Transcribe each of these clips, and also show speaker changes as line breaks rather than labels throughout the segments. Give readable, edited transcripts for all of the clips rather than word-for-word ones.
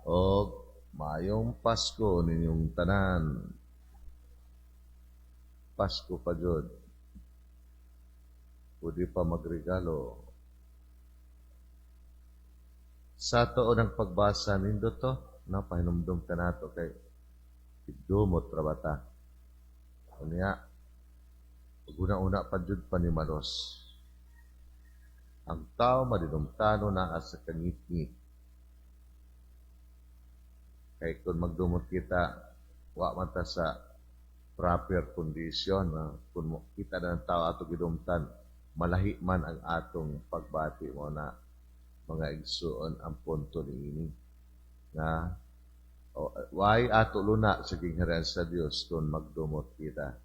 Og maayong Pasko ninyong tanan. Pasko pa jud. Pwede pa magregalo. Sa ato ng pagbasa, nindot to, no, pahinumdum ka nato kay dumot ra ba ta. Unya, una-una pa jud panimalos. Ang tao madinumtano naa sa kangitngit. Kay kung magdumot kita, wa man ta sa proper condition. No? Kung kita na ng tao ato gidumtan, malahi man ang atong pagbati. Mao na, mga igsuon, ang punto niini nga why ato luna sa gingharian sa Dios kung magdumot kita.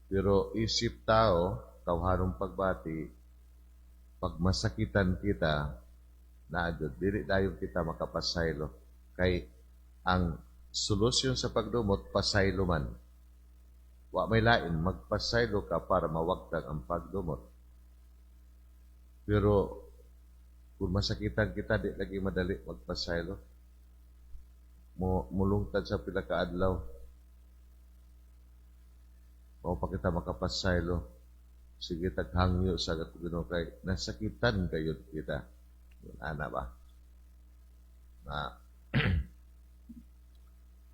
Pero isip tao, tawhanong pagbati, pag masakitan kita, na jud dili dayon kita makapasaylo kay ang solusyon sa pagdumot, pasaylo man. Wa may lain, magpasaylo ka para mawagtang ang pagdumot. Pero kung masakitan kita, di lagi madali magpasaylo. Mo mulungtad sa pila ka adlaw. Mao pa kita makapasaylo. Sige taghangyo sa Ginoo kay nasakitan kayod kita. Ana ba? Na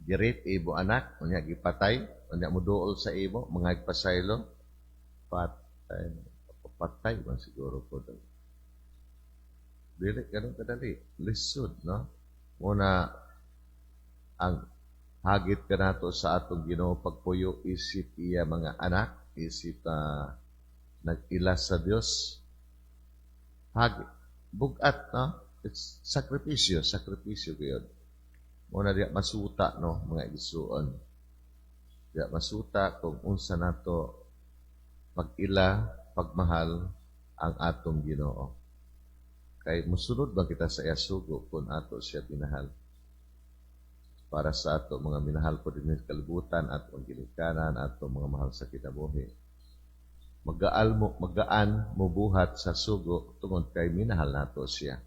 gi-rape imo anak, unya gipatay, unya moduol sa imo, mga pasaylo, patay, patay man siguro ko. Dili ganun kadali, lisod, no? Muna ang hagit kanato sa atong Ginoo pagpuyo isip iya mga anak, isip nag-ila sa Dios. Hagit, bugat, no? It's sakripisyo, sakripisyo gyud. Muna diya masuta, no, mga igsuon. Diya masuta kung unsa nato pag-ila, pagmahal ang atong Ginoo. Kay musunod ba kita sa iya sugo kung ato siya minahal? Para sa ato mga minahal po din kalibutan, atong ginikanan, ato mga mahal sa kinabuhi. Magaal mo, magaan mo buhat sa sugo tungod kay minahal nato siya.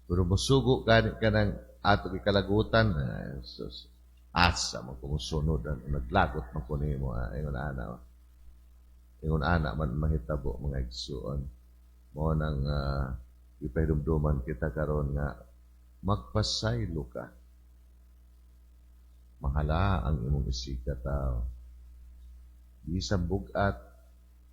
Pero musugo gani ka ng ato kikalagutan, ay, sus, asa mo kung musunod, naglagot man ko nimo, ah, ingon ana. Ingon ana man mahitabo, mga igsuon. Mao nang ipahinumduman kita karon nga magpasaylo ka. Mahala ang imong isigkatawo. Bisan bugat,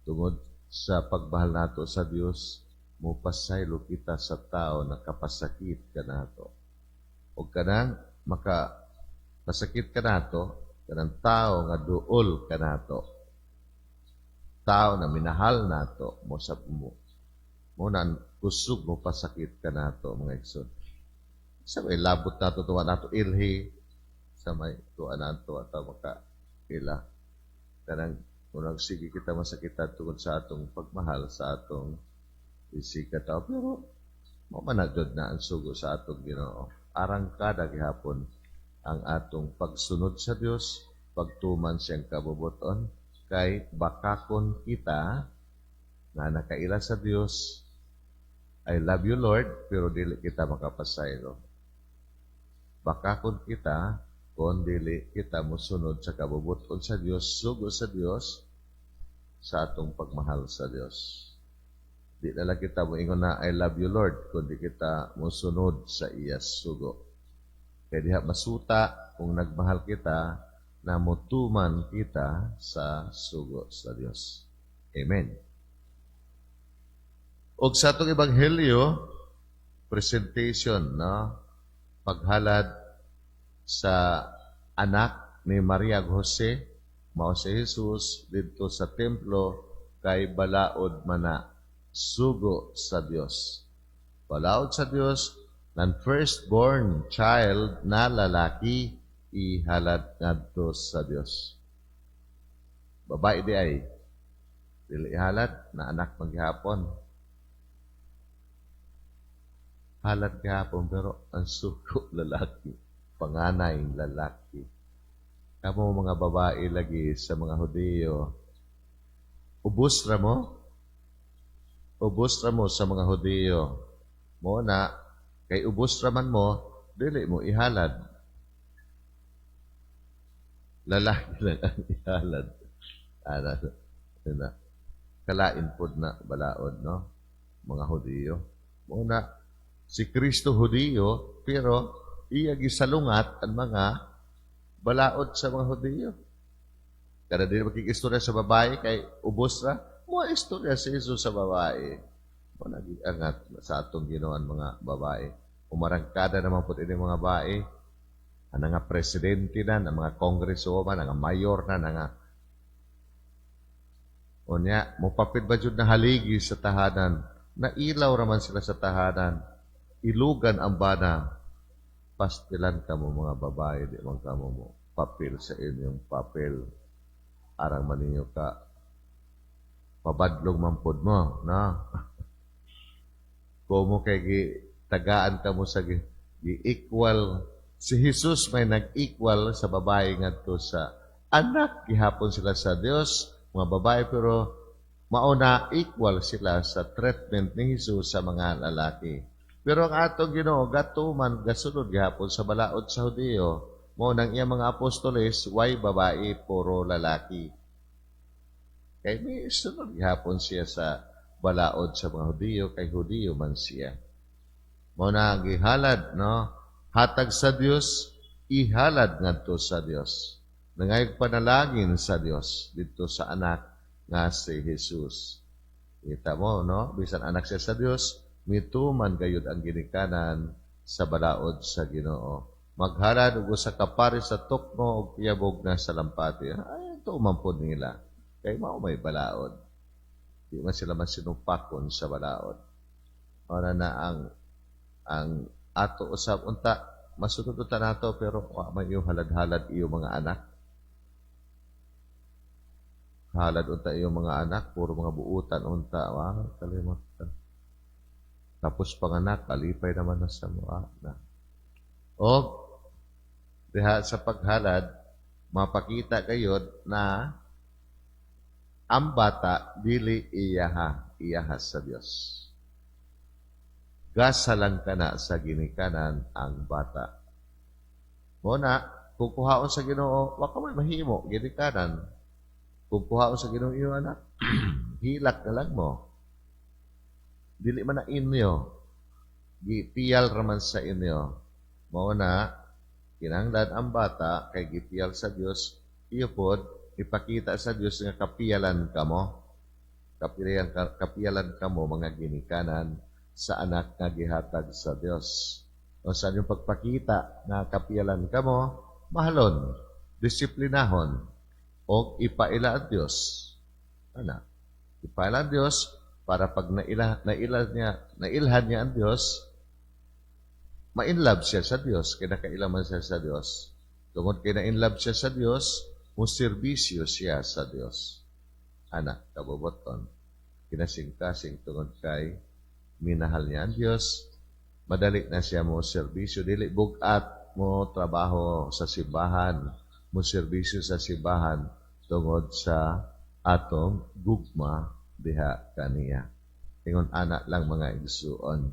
tungod sa pagmahal nato sa Dios, mopasaylo kita sa tao na kapasakit kanato. O kanang maka pasakit kanato, kanang tao nga duol kanato. Tao na minahal nato mo sa mo. Mo na kusog mo pasakit kanato, mga igsoon. Sa may labot nato, tuwa nato ilhi, sa may tuwa nato ato maka ila. Kanang unang sige kita masakitan tungod sa atong pagmahal sa atong isigkatawo. Pero mao man na jud na ang sugo sa atong Ginoo. Arangkada gihapon ang atong pagsunod sa Dios, pagtuman siyang kabubuton, kay bakakon kita nga nakaila sa Dios, "I love you, Lord," pero dili kita makapasaylo. Bakakon kita kung dili kita mosunod sa kabubuton sa Dios, sugo sa Dios, sa atong pagmahal sa Dios. Di na lang kita moingon na "I love you, Lord," kundi kita mosunod sa iya sugo. Kaya diha masuta kung nagmahal kita na mutuman kita sa sugo sa Dios. Amen. Og sa atong ebanghelyo, presentation, no? Paghalad sa anak ni Maria ug Jose, mao si Jesus, didto sa templo kay balaod mana, sugo sa Dios. Balaod sa Dios nan firstborn child na lalaki ihalad ngadto sa Dios. Babae di ay dili ihalad, na anak man gihapon. Halad gihapon, pero ang sugo lalaki, panganay lalaki. Kamo mga babae lagi sa mga Hudiyo, ubos ra mo. Ubos ra mo sa mga Hudiyo. Mo na Kay ubos raman mo, dili mo ihalad. Lalaki lang ang ihalad. Ana, na kalain pod na balaod, no? Mga Hudiyo. Muna, si Kristo Hudiyo, pero iya gisalungat ang mga balaod sa mga Hudiyo. Kada di makikistorya sa babae, kay ubos ra, mo istorya si Jesus sa babae. Mo nagiangat sa atong Ginoo mga babae. Umarangkada naman po ini mga babae. Ang nga presidente na, ang mga congresswoman, ang mayor na, ang nga. Unya, mupapit ba jud na haligi sa tahanan? Nailaw raman sila sa tahanan. Ilugan ang bana. Pastilan kamo mga babae, di man kamo mo papel sa inyong papel. Arang man ninyo ka pabadlong man pod mo, no? Como kay gi tagaan kamo sa gi equal si Jesus, may nag-equal sa babae ngadto sa anak gihapon sila sa Dios mga babae, pero mauna equal sila sa treatment ni Jesus sa mga lalaki. Pero ang atong Ginoo gatuman, gasunod gihapon sa balaod sa Hudiyo. Mo nang iya mga apostoles way babae, puro lalaki. Kay may sunod gihapon siya sa balaod sa mga Hudiyo kay Hudiyo man siya. Mo na gihalad, no? Hatag sa Dios, ihalad ngadto sa Dios. Nangayog panalangin sa Dios dito sa anak nga si Jesus. Kita mo, no? Bisan anak siya sa Dios, mituman gayud ang ginikanan sa balaod sa Ginoo. Maghalad og usa ka pares sa tukmo og yabog na salampati. Ay, tuman pod nila. Kay mao may balaod. Di man sila masinupakon sa balaod. Ora na ang ato usab unta masunod unta nato, pero wa man iyo halad-halad iyo mga anak. Halad unta iyo mga anak, puro mga buutan unta, wa kalimot ka. Tapos panganak, kalipay naman na sa mua na. O diha sa paghalad, mapakita gayod na ang bata dili iyaha, iyaha sa Dios. Gasa lang kana sa ginikanan ang bata. Mo na, kung kuhaon sa Ginoo, wa ka may mahimo, ginikanan. Kung kuhaon sa Ginoo iyo anak, hilak na lang mo. Dili man na inyo. Gipiyal raman sa inyo. Mao na, kinahanglan ang bata kay gipiyal sa Dios, iyo pod ipakita sa Dios nga kapiyalan kamo. Kapiyalan, kapiyalan kamo mga ginikanan sa anak nga gihatag sa Dios. O sa inyong pagpakita nga kapiyalan kamo, mahalon, disiplinahon, o ipaila ang Dios. Ana, ipaila ang Dios para pag nailhan niya ang Dios, ma-inlove siya sa Dios, kaya nakaila man siya sa Dios. Tungod kay na-inlove siya sa Dios, mo serbisyo siya sa Dios. Anak, kabuboton, kinasing-kasing tungod kay minahal niya ang Dios, madali na siya mo serbisyo, dili bugat mo trabaho sa simbahan, mo serbisyo sa simbahan tungod sa atong gugma diha kaniya. Ingon anak lang, mga igsuon.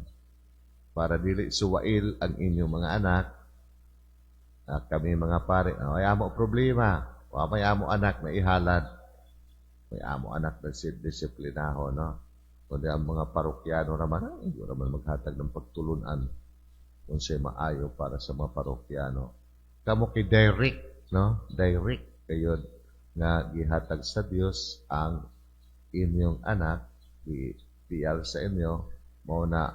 Para dili suwail ang inyong mga anak, kami mga pare, oh, ay amo problema, wa may amo anak na ihalad. May amo anak na si disiplinaho, no? Kundi ang mga parokyano naman, ay, hindi naman maghatag ng pagtulunan kung siya maayo para sa mga parokyano. Kamo kay direct, no? Direct kayo nga gihatag sa Dios ang inyong anak, gipiyal sa inyo, mao na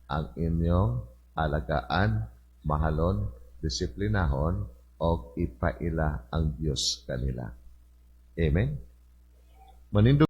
ang inyong alagaan, mahalon, disiplinahon, o ipaila ang Dios kanila. Amen? Manindog.